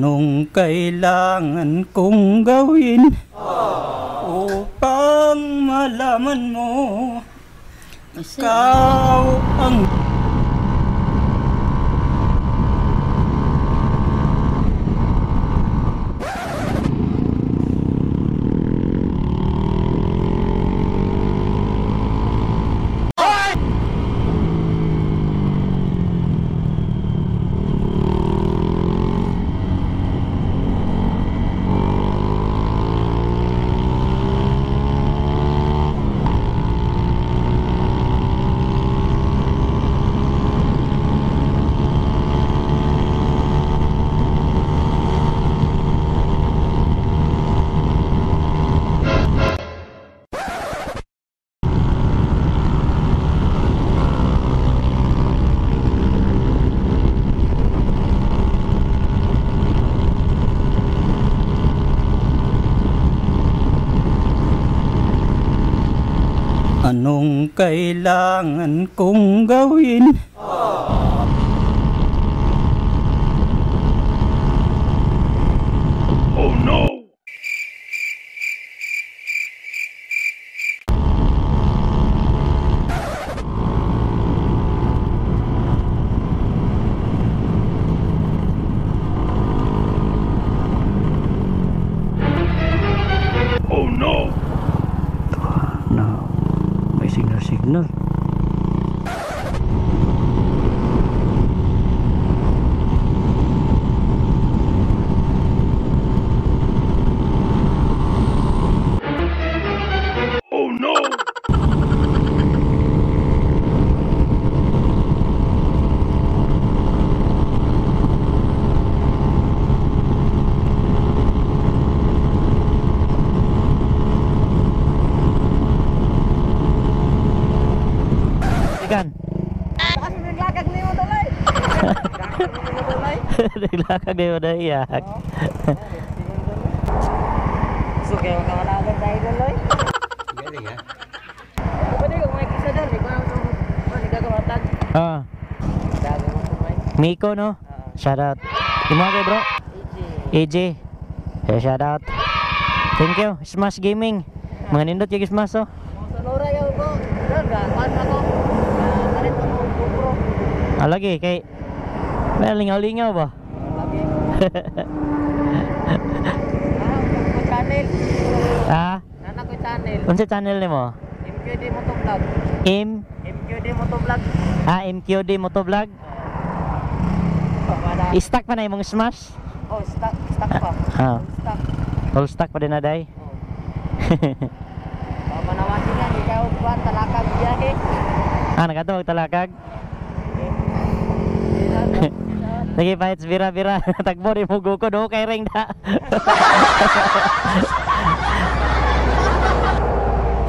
Anong kailangan kong gawin upang malaman mo ikaw ang Anong kailangan kong gawin? Oh no! Oh no! No. May signal. Oh no! Ikan. Naglakag ni mo tulay. Naglakag ni mo na iyak. So kaya makawalagan tayo tuloy. Galing ha? Pwede ko may kisa dal, ikaw ang nagagamatag. Ah. Miko no? Shout out. Imo kay bro? AJ. Hey, shout out. Thank you. Smash Gaming. Mga nindot yung Smash oh. Sonora yaw ko. Dal ga kan ako. Kalit ko GoPro. Ah, lagi kay may lingaw-lingaw ba? Lagi. Ah, ko channel. Ah, Nana ko channel. unsa channel nimo? MQD Motovlog. M MQD Motovlog. Ah, MQD Motovlog. I-stack pa na imong Smash? Oh, stack, stack pa. Ah. Stack. All stack pa din na day. Oh. Pamanawasin lang ikaw kuan talakag biyahe. Ah, nakatawag talakag. Lagi pa it's bira-bira. Tagbo rin mo guko do kay ring da.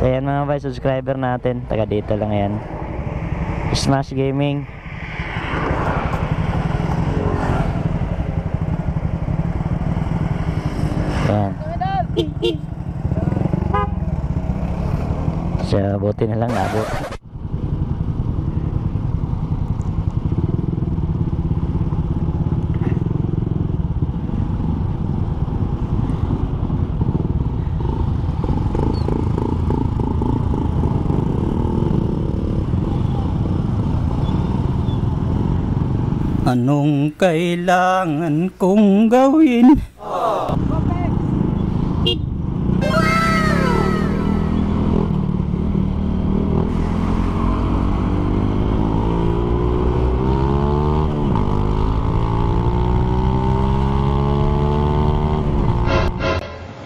So yan mga bay, subscriber natin. Taga dito lang yan. Smash Gaming. Yan. So buti na lang naabot. Anong kailangan kong gawin?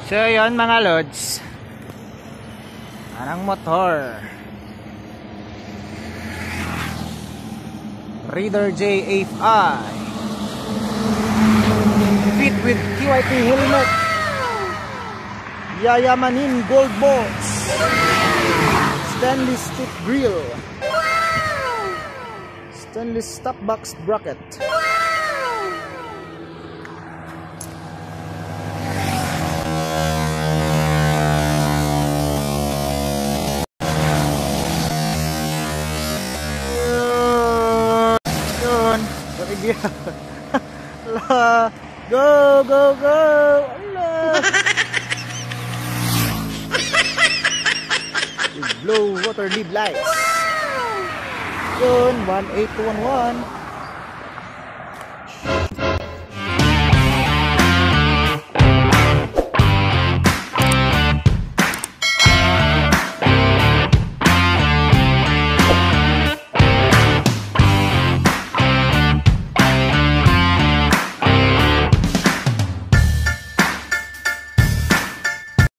So yun mga lods, anang motor Raider J8i fit with QIP helmet, Yayamanin gold bolts, stainless steel grill, stainless stop box bracket. Go, go, go! Ala! With blow water lead lights. Yun, 18211.